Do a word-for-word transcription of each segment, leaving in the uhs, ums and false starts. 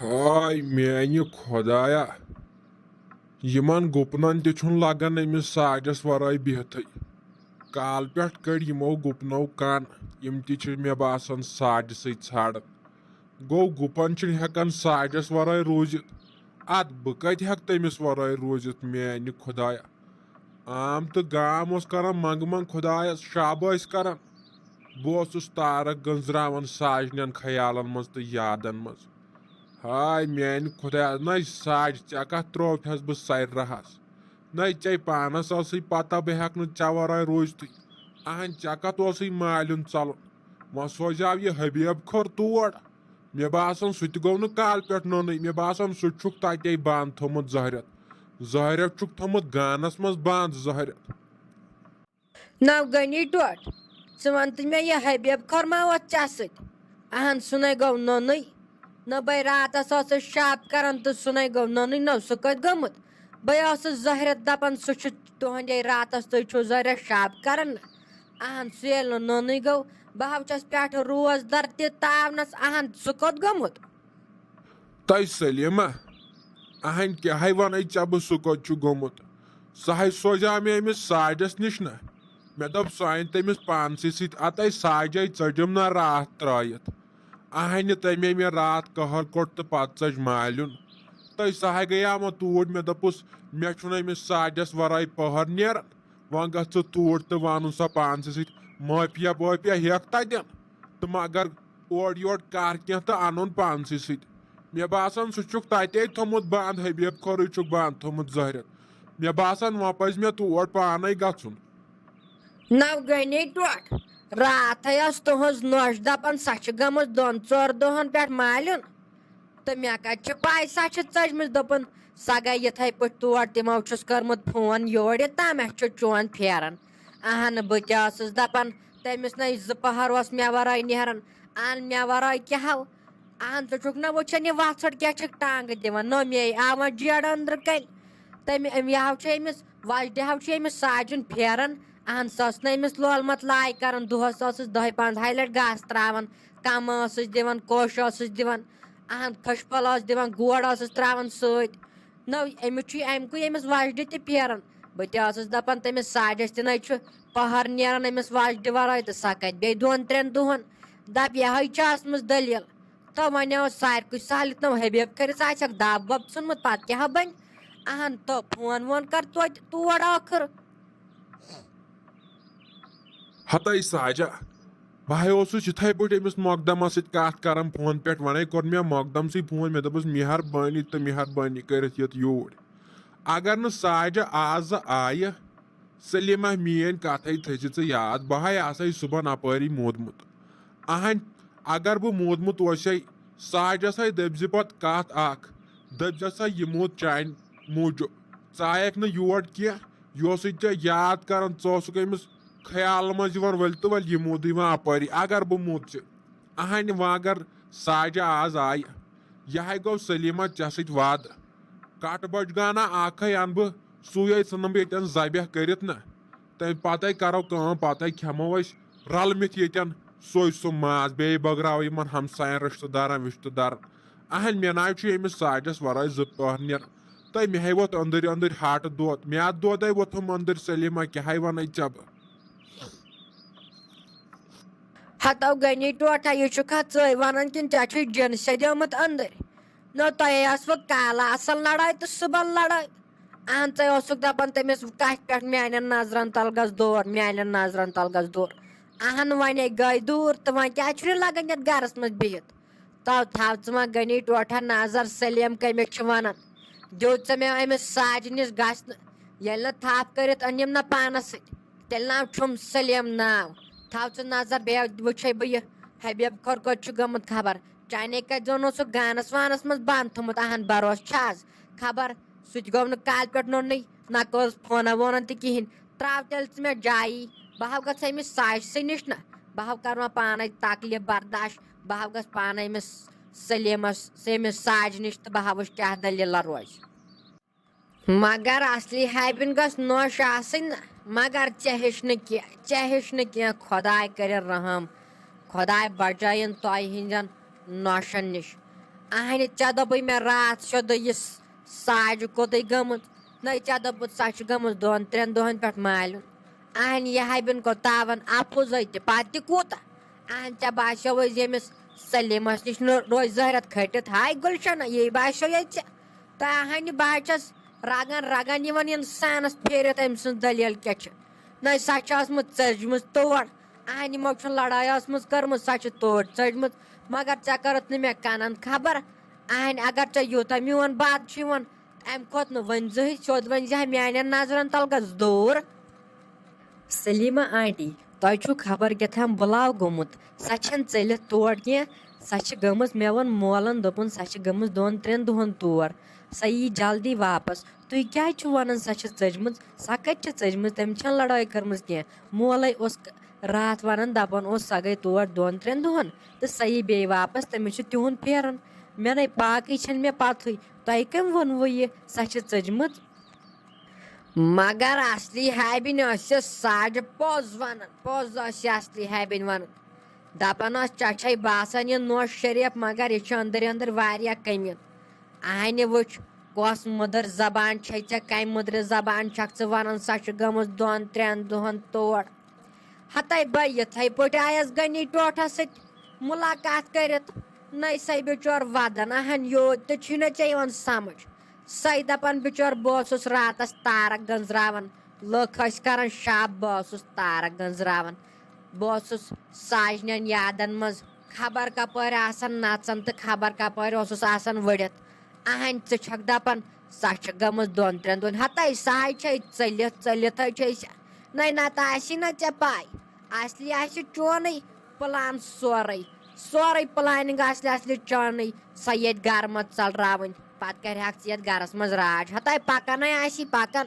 ہاے میانہِ خۄدایا، یِمن گُپنن تہِ چھُنہٕ لگان أمِس ساجس ورٲے بِہتھٕے۔ کالہٕ پٮ۪ٹھ کٔڑۍ یِمو گُپنو کن، یِم تہِ چھِ مےٚ باسان ساجہِ سۭتۍ ژھانڈان۔ گوٚو گُپن چھِنہٕ ہٮ۪کان ساجس ورٲے روٗزِتھ، ادٕ بہٕ کتہِ ہٮ۪کہٕ تٔمِس ورٲے روٗزِتھ میانہِ خۄدایا؟ عام تہٕ گام اوس کران منٛگہٕ منٛگ خۄدایس، شابٲسۍ کران۔ بہٕ اوسُس تارک گٔنزراوان ساجنٮ۪ن خیالن منٛز تہٕ یادن منٛز۔ ہاے میانہِ خۄدایا، نَے ساج، ژےٚ کتھ ترٛووتھس بہٕ سرِ رہس؟ نَے ژےٚ پانس ٲسٕے پتہ بہٕ ہٮ۪کہٕ نہٕ ژےٚ ورٲے روٗزتھٕے۔ اہن، ژےٚ کتھ اوسُے مالیُن ژلُن؟ وۄنۍ سوزیو یہِ حبیب کھوٚر تور۔ مےٚ باسان سُہ تہِ گوٚو نہٕ کالہٕ پٮ۪ٹھ نوٚنُے۔ مےٚ باسان سُہ تہِ چھُکھ تَتے بنٛد تھوٚمُت زہرٮ۪تھ۔ زہرٮ۪تھ چھُکھ تھوٚمُت گانَس منٛز بنٛد زہرٮ۪تھ۔ نو غنی ٹوٹھ، ژٕ وَن تہٕ مےٚ، یہِ حبیب کھۄر ما اوس ژےٚ سۭتۍ؟ اہن، سُہ نے گوٚو نوٚنُے۔ نہ بے راتس ٲسٕس شب کران تہٕ سُہ نے گوٚو نوٚنُے، نہ سُہ کتہِ گوٚمُت؟ بے ٲسٕس زہرٮ۪تھ دپان سُہ چھُ تُہنٛدے راتس، تُہۍ چھِو زہرٮ۪تھ شب کران نہ؟ اہن، سُہ ییٚلہِ نہٕ نوٚنُے گوٚو، بہٕ ہا چھَس پٮ۪ٹھٕ روزدر تہِ تاونس، اہن، سُہ کوٚت گوٚمُت؟ تۄہہِ سلیمہ، اہن کیٛاہے ونے ژےٚ بہٕ سُہ کوٚت چھُ گوٚمُت؟ سُہ ہے سوزیو مےٚ أمِس ساجس نِش نہ۔ مےٚ دوٚپ سُہ انہِ تٔمِس پانسٕے سۭتۍ، اتے ساجے ژٔجِم نہ راتھ ترٲیِتھ۔ اہنہِ تٔمۍ مےٚ راتھ قہر کوٚٹ تہٕ پتہٕ ژٔج مالیُن۔ تہٕ سُہ ہے گٔیاو وۄنۍ توٗرۍ، مےٚ دوٚپُس مےٚ چھُنہٕ أمِس ساجس ورٲے پہر نیران۔ وۄنۍ گژھ ژٕ توٗرۍ تہٕ ونُن سۄ پانسٕے سۭتۍ، معافیا وٲفیا ہیٚکھ تتٮ۪ن۔ تہٕ مگر اورٕ یورٕ کر کینٛہہ تہٕ انُن پانسٕے سۭتۍ۔ مےٚ باسان سُہ چھُکھ تتے تھوٚمُت بنٛد، حبیب کھۄرٕے چھُکھ بنٛد تھوٚمُت زہرٮ۪تھ۔ مےٚ باسان وۄنۍ پزِ مےٚ تور پانے گژھُن۔ نو غنی ٹوٹھ، راتھے ٲس تُہنٛز نۄش دپان سۄ چھِ گٔمٕژ دۄن ژور دۄہن پٮ۪ٹھ مالیُن۔ تہٕ مےٚ کتہِ چھِ پاے سۄ چھِ ژٔجمٕژ؟ دوٚپُن سۄ گٔے یِتھے پٲٹھۍ تور، تِمو چھُس کوٚرمُت فون یورٕ تام، اَسہِ چھُ چون پھیران۔ اہن، بہٕ تہِ ٲسٕس دپان تٔمِس نے زٕ پہر اوس مےٚ ورٲے نیران۔ اہن، مےٚ ورٲے کیٛاہ ہو؟ اہن، ژٕ چھُکھ نہ وٕچھان یہِ وژھٕڑ کیٛاہ چھکھ ٹانگہٕ دِوان؟ نہ مے آو وۄنۍ جیڈٕ أنٛدرٕ کنۍ۔ تٔمۍ، أمۍ، یہِ ہو چھُ أمِس وۄزجہِ ہو چھُ أمِس ساجُن پھیران۔ اہن، سۄ ٲس نہٕ أمِس لولمت لاے کران، دۄہس ٲسٕس دۄہہِ پنٛدہاے لٹہِ گاسہٕ تراوان، کمہٕ ٲسٕس دِوان، کوٚش ٲسٕس دِوان۔ اہن، کھٔج پھل ٲس دِوان، گوڑ ٲسٕس تراوان سۭتۍ۔ نہ، أمِس چھُ امہِ کُے أمِس وۄزجہِ تہِ پھیران۔ بہٕ تہِ ٲسٕس دپان تٔمِس ساجس تہِ نے چھُ پہر نیران أمِس وۄزجہِ ورٲے، تہٕ سۄ کتہِ بیٚیہِ دۄن ترٛٮ۪ن دۄہن؟ دپ یہے چھِ ٲسمٕژ دٔلیٖل۔ تہٕ وۄنۍ اوس ساروٕے سہل، یُتھ نہٕ حبیب کٔرِتھ آسٮ۪کھ دب وب ژھُنمُت، پتہٕ کیٛاہ ہا بنہِ؟ اہن، تہٕ فون وون کر توتہِ تور ٲخٕر۔ ہتے ساجہ، بہٕ ہے اوسُس یِتھے پٲٹھۍ أمِس مۄقدمس سۭتۍ کتھ کران فون پٮ۪ٹھ، ونے کوٚر مےٚ مۄقدمسٕے فون، مےٚ دوٚپُس مہربٲنی تہٕ مہربٲنی کٔرِتھ یِتھ یوٗرۍ۔ اگر نہٕ ساجہ آز آیہِ، سلیمہ میٲنۍ کتھے تھٲے زِ ژٕ یاد، بہٕ ہے آسے صُبحن اپٲری موٗدمُت۔ اہن، اگر بہٕ موٗدمُت اوسے، ساجس ہے دٔپۍ زِ پتہٕ کتھ اکھ، دٔپۍ زِ سا یہِ موٗد چانہِ موٗجوٗب، ژٕ آیکھ نہٕ یور کینٛہہ، یہِ اوسُے ژےٚ یاد کران، ژٕ اوسُکھ أمِس خیالہٕ منٛز یِوان، ؤلۍ تہٕ ؤلۍ یہِ موٗدٕے وۄنۍ اپٲری۔ اگر بہٕ موٗد ژٕ، اہنہِ وۄنۍ اگر ساجہ آز آیہِ، یہِ ہے گوٚو سلیمہ ژےٚ سۭتۍ وعدٕ۔ کٹہٕ بچگانہ اکھ ہے انہٕ بہٕ، سُے ہے ژھٕنہٕ بہٕ ییٚتٮ۪ن ذبح کٔرِتھ نہ۔ تمہِ پتے کرو کٲم، پتے کھٮ۪مو أسۍ رلہٕ مِتھ ییٚتٮ۪ن سُے سُہ ماز، بیٚیہِ بٲگراوو یِمن ہمساین، رشتہٕ دارن وشتہٕ دارن۔ اہن، مےٚ ناوِ چھُ ییٚمِس ساجس ورٲے زٕ پٔہر نیران۔ تہٕ مےٚ ہے ووت أنٛدٕرۍ أنٛدٕرۍ ہاٹہٕ دود، مےٚ اتھ دودے ووٚتھُم أنٛدٕرۍ، سلیمہ کیٛاہ ہے ونَے ژےٚ بہٕ؟ ہتو غنی ٹوٹھا، یہِ چھُکھا ژٕے ونان کِنہٕ ژےٚ چھُے جِن سیٚدیومُت أنٛدٕرۍ؟ نہ، تۄہے ٲسوٕ کالہٕ آسان لڑٲے تہٕ صُبحن لڑٲے۔ اہن، ژے اوسُکھ دپان تٔمِس کتھِ پٮ۪ٹھ میانٮ۪ن نظرن تل گژھ دوٗر، میانٮ۪ن نظرن تل گژھ دوٗر۔ اہن، ونے گٔے دوٗر تہٕ وۄنۍ کیٛازِ چھُنہٕ لگان یتھ گرس منٛز بِہِتھ؟ تو تھاو ژٕ وۄنۍ غنی ٹوٹھا نظر سلیم کٔمِس چھُ ونان۔ دیُت ژےٚ مےٚ أمِس ساجہِ نِش گژھنہٕ۔ ییٚلہِ نہٕ تھپھ کٔرِتھ أنِم نہ پانس سۭتۍ، تیٚلہِ نہ چھُم سلیم ناو۔ تھاو ژٕ نظر، بیٚیہِ وٕچھے بہٕ یہِ حبیب کھۄر کوٚت چھُ گوٚمُت خبر۔ چانے کتہِ زن اوسُکھ گانس وانس منٛز بنٛد تھوٚمُت، اہن بروسہٕ چھا از؟ خبر سُہ تہِ گوٚو نہٕ کالہِ پٮ۪ٹھ نوٚنُے، نہ کوٚرُس فونہ وونہ تہِ کِہینۍ۔ تراو تیٚلہِ ژٕ مےٚ جایی، بہٕ ہاو گژھٕ أمِس ساجسٕے نِش نہ، بہٕ ہاو کرٕ وۄنۍ پانے تکلیف برداش، بہٕ ہاو گژھٕ پانے أمِس سلیمس، أمِس ساجہِ نِش تہٕ بہٕ ہاوس کیٛاہ دٔلیٖلہ روزِ۔ مگر اصلی حبیبن گٔژھ نوش آسٕنۍ نہ، مگر ژےٚ ہیٚچھ نہٕ کینٛہہ، ژےٚ ہیٚچھ نہٕ کینٛہہ، خۄداے کٔرِن رحم، خۄداے بچٲیِن تۄہہِ ہِنٛدٮ۪ن نوشن نِش۔ اہنہِ، ژےٚ دوٚپُے مےٚ راتھ شیٚدُے یہِ ساجہِ کوٚتُے گٔمٕژ؟ نَے، ژےٚ دوٚپُتھ سۄ چھِ گٔمٕژ دۄن ترٛٮ۪ن دۄہَن پٮ۪ٹھ مالیُن۔ اہنہِ، یہِ ہبِن کوٚر تاوَن اَپُزَے تہِ، پَتہٕ تہِ کوٗتاہ؟ اہن، ژےٚ باسیووُے زِ ییٚمِس سلیٖمَس نِش نہٕ روزِ زہرت کھٔٹِتھ۔ ہاے گُلشَنا، یی باسیو ییٚتہِ ژےٚ؟ تہٕ اہنہِ، بہٕ حظ چھَس رَگَن رَگَن یِوان اِنسانَس پھیرِتھ، أمۍ سٕنٛز دٔلیٖل کیٛاہ چھِ؟ نَے، سۄ چھِ ٲسمٕژ ژٔجمٕژ تور۔ اہنہِ، یِمو چھُنہٕ لڑٲے ٲسمٕژ کٔرمٕژ، سۄ چھِ توڑ ژٔجمٕژ۔ مگر ژےٚ کٔرٕتھ نہٕ مےٚ کَنَن خبر۔ اہنہِ، اگر ژےٚ یوٗتاہ میون بد چھُ یِوان، اَمہِ کھۄتہٕ نہٕ ؤنۍ زٕہٕے، سیوٚد ؤنۍ زِ ہا، میٛانٮ۪ن نظرَن تَل گژھ دوٗر۔ سلیمہ آنٹی، تۄہہِ چھُو خبر کیٛاہ تام بُلاو گوٚمُت۔ سۄ چھَنہٕ ژٔلِتھ تور کینٛہہ۔ سۄ چھِ گٔمٕژ، مےٚ ووٚن مولَن، دوٚپُن، سۄ چھِ گٔمٕژ دۄن ترٛٮ۪ن دۄہَن تور۔ سۄ یی جلدی واپس۔ تُہۍ کیٛازِ چھِو وَنان سۄ چھِ ژٔجمٕژ؟ سۄ کَتہِ چھِ ژٔجمٕژ؟ تٔمۍ چھَنہٕ لڑٲے کٔرمٕژ کینٛہہ۔ مولَے اوس ک-، راتھ وَنان، دَپان اوس، سۄ گٔے تور دۄن ترٛٮ۪ن دۄہَن تہٕ سۄ یی بیٚیہِ واپس، تٔمِس چھُ تِہُنٛد پھیران۔ مےٚ نَے باقٕے چھَنہٕ مےٚ پَتہٕے۔ تۄہہِ کٔمۍ ووٚنوُ یہِ سۄ چھِ ژٔجمٕژ؟ مگر اصلی ہیبِنۍ ٲسۍ یہِ ساجہِ پوٚز ونان، پوٚز ٲسۍ یہِ اصلی ہیبِنۍ ونان۔ دپان ٲس، "ژےٚ چھے باسان یہِ نوش شریف، مگر یہِ چھُ أنٛدٕرۍ أنٛدٕرۍ واریاہ کٔمِل۔ اہنہِ وٕچھ، کۄس مٔدٕر زبان چھے ژےٚ، کمہِ مٔدرِ زبان چھکھ ژٕ ونان؟ سۄ چھِ گٔمٕژ دۄن ترٛٮ۪ن دۄہن تور۔" ہتے بہٕ یِتھے پٲٹھۍ آیس غنی ٹوٹھس سۭتۍ مُلاقات کٔرِتھ۔ نَے سَے بِچور وَدان، اَہَن یوٗت تہِ چھُے نہ ژےٚ یِوان سَمٕجھ۔ سَے دَپان بِچور، بہٕ اوسُس راتَس تارَک گٔنٛزراوان، لُکھ ٲسۍ کَران شب، بہٕ اوسُس تارَک گٔنٛزراوان۔ بہٕ اوسُس ساجنٮ۪ن یادَن منٛز خبر کَپٲرۍ آسان نَژان تہٕ خبر کَپٲرۍ اوسُس آسان ؤڑِتھ۔ اَہَن ژٕ چھَکھ دَپان، سۄ چھِ گٔمٕژ دۄن ترٛٮ۪ن دۄہَن۔ ہَتَے سَے چھے ژٔلِتھ، ژٔلِتھَے چھے سۄ۔ نَے نَتہٕ آسی نہ ژےٚ پَے۔ اصلی آسہِ چونٕے پلان سورُے، سورُے پلاننگ آسہِ اصلی چانٕے۔ سۄ ییٚتہِ گرٕ منٛز ژلراوٕنۍ، پتہٕ کرِ ہاکھ ژٕ یتھ گرس منٛز راج۔ ہتاے پکنے آسی پکان۔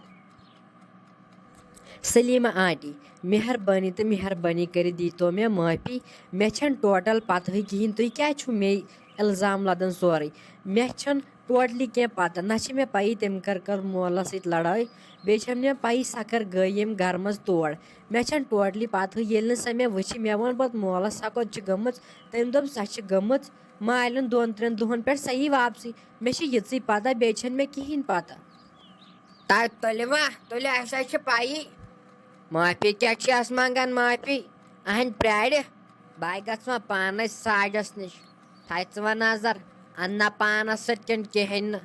سلیمہ آنٹی، مہربٲنی تہٕ مہربٲنی کٔرِتھ دیٖتو مےٚ معٲفی۔ مےٚ چھَنہٕ ٹوٹل پتہٕے کِہیٖنۍ، تُہۍ کیٛازِ چھُو مے الزام لدان سورُے؟ مےٚ چھَنہٕ ٹوٹلی کینٛہہ پتہ، نہ چھِ مےٚ پَیی تٔمۍ کٔر کٔر مولس سۭتۍ لڑٲے، بیٚیہِ چھَنہٕ مےٚ پَیی سۄ کٔر گٔے ییٚمہِ گرٕ منٛز تور۔ مےٚ چھَنہٕ ٹوٹلی پَتہٕے، ییٚلہِ نہٕ سۄ مےٚ وٕچھِ، مےٚ ووٚن پَتہٕ مولَس، "سۄ کوٚت چھِ گٔمٕژ؟" تٔمۍ دوٚپ، "سۄ چھِ گٔمٕژ مالیُن دۄن ترٛٮ۪ن دۄہَن پٮ۪ٹھ، سۄ یی واپسٕے۔" مےٚ چھِ یِژٕے پَتہ، بیٚیہِ چھَنہٕ مےٚ کِہیٖنۍ پَتہ۔ تَتہِ تُلِوا؟ تُلہِ، اَسہِ حظ چھِ پَیی۔ معٲفی کیٛاہ چھِ اَسہِ منٛگان؟ معٲفی؟ اَہَنۍ پرٛارِ۔ بہٕ گژھٕ وۄنۍ پانَے ساجَس نِش۔ تھایہِ ژٕ وۄنۍ نظر، اَننہ پانَس سۭتۍ کِنہٕ کِہیٖنۍ نہٕ۔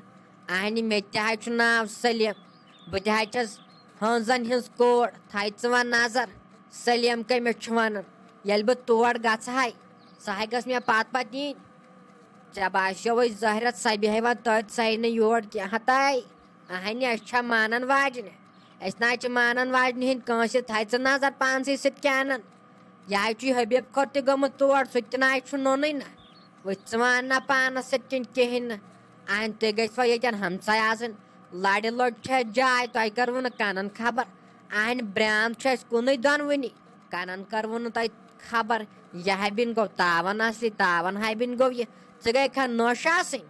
اَہَنہِ، مےٚ تہِ حظ چھُ ناو سلیٖم۔ بہٕ تہِ حظ چھَس ہٲنزن ہٕنٛز کوٗر، تھایہِ ژٕ وۄنۍ نظر، سلیٖم کٔمِس چھُ وَنان؟ ییٚلہِ بہٕ تور گژھٕ ہاے، سۄ ہاے گٔژھ مےٚ پتہٕ پتہٕ یِنۍ۔ ژےٚ باسیووُے زہرت، سۄ بیٚہہِ وۄنۍ تٔتھۍ، سۄ یی نہٕ یور کینٛہہ۔ ہتاے، اہنہِ، أسۍ چھا مانان واجنہِ؟ أسۍ نہ حظ چھِ مانان واجنہِ ہِنٛدۍ کٲنٛسہِ، تھایہِ ژٕ نظر پانسٕے سۭتۍ کیٛاہ اَنان۔ یہِ حظ چھُ حبیب کھۄر تہِ گوٚمُت تور، سُہ تہِ نہ حظ چھُ نوٚنُے نہ۔ وٕچھ ژٕ وَن نہ پانس سۭتۍ کِنہٕ کِہیٖنۍ نہٕ۔ اہنہِ، تُہۍ گٔژھوا ییٚتٮ۪ن ہمساے آسٕنۍ؟ لڑِ لوٚٹ چھےٚ جاے، تۄہہِ کٔروٕ نہٕ کنن خبر؟ اہنہِ، برٛانٛد چھُ اَسہِ کُنُے دۄنوٕنی۔ کنن کٔروٕ نہٕ تۄہہِ خبر؟ یہِ ہبِن گوٚو تاون اصلی، تاون ہبِن گوٚو یہِ۔ ژٕ گٔے کھا نوٚش آسٕنۍ؟